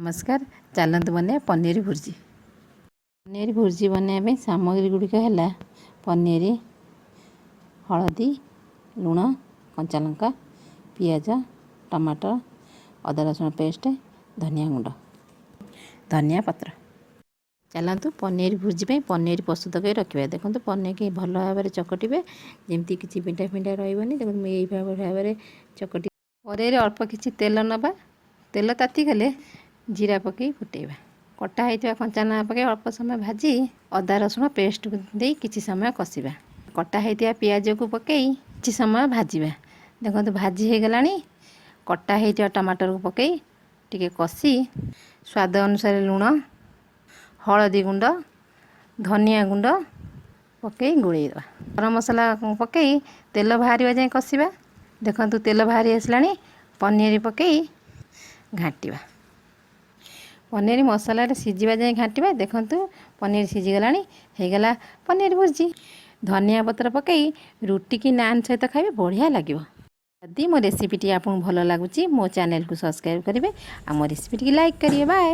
ନମସ୍କାର, ଚାଲନ୍ତୁ ବନେଇବା ପନିର ଭୁର୍ଜି। ପନିର ଭୁର୍ଜି ବନେଇବା ପାଇଁ ସାମଗ୍ରୀ ଗୁଡ଼ିକ ହେଲା ପନିର, ହଳଦୀ, ଲୁଣ, କଞ୍ଚା ଲଙ୍କା, ପିଆଜ, ଟମାଟର, ଅଦା ରସୁଣ ପେଷ୍ଟ, ଧନିଆ ଗୁଣ୍ଡ, ଧନିଆ ପତ୍ର। ଚାଲନ୍ତୁ ପନିର ଭୁର୍ଜି ପାଇଁ ପନିର ପ୍ରସ୍ତୁତ କରି ରଖିବା। ଦେଖନ୍ତୁ, ପନିରକି ଭଲ ଭାବରେ ଚକଟିବେ, ଯେମିତି କିଛି ପିଣ୍ଡା ଫିଣ୍ଡା ରହିବନି। ଦେଖନ୍ତୁ, ମୁଁ ଏଇ ଭାବରେ ଚକଟି କରେଇରେ ଅଳ୍ପ କିଛି ତେଲ ନେବା। ତେଲ ତାତିଗଲେ ଜିରା ପକାଇ ଫୁଟେଇବା। କଟା ହେଇଥିବା କଞ୍ଚା ଲଙ୍କା ପକାଇ ଅଳ୍ପ ସମୟ ଭାଜି ଅଦା ରସୁଣ ପେଷ୍ଟ ଦେଇ କିଛି ସମୟ କଷିବା। କଟା ହେଇଥିବା ପିଆଜକୁ ପକାଇ କିଛି ସମୟ ଭାଜିବା। ଦେଖନ୍ତୁ, ଭାଜି ହେଇଗଲାଣି। କଟା ହେଇଥିବା ଟମାଟରକୁ ପକାଇ ଟିକେ କଷି ସ୍ୱାଦ ଅନୁସାରେ ଲୁଣ, ହଳଦୀ ଗୁଣ୍ଡ, ଧନିଆ ଗୁଣ୍ଡ ପକାଇ ଗୋଳେଇ ଦେବା। ଗରମ ମସଲା ପକାଇ ତେଲ ବାହାରିବା ଯାଏଁ କଷିବା। ଦେଖନ୍ତୁ, ତେଲ ବାହାରି ଆସିଲାଣି। ପନିର ପକାଇ ଘାଣ୍ଟିବା। ପନିର ମସଲାରେ ସିଝିବା ଯାଏଁ ଘାଣ୍ଟିବା। ଦେଖନ୍ତୁ, ପନିର ସିଝିଗଲାଣି। ହେଇଗଲା ପନିର ଭୁର୍ଜି। ଧନିଆ ପତ୍ର ପକାଇ ରୁଟି କି ନାନ୍ ସହିତ ଖାଇବେ, ବଢ଼ିଆ ଲାଗିବ। ଯଦି ମୋ ରେସିପିଟି ଆପଣଙ୍କୁ ଭଲ ଲାଗୁଛି, ମୋ ଚ୍ୟାନେଲକୁ ସବସ୍କ୍ରାଇବ୍ କରିବେ ଆଉ ମୋ ରେସିପିଟିକି ଲାଇକ୍ କରିବେ। ବାଏ।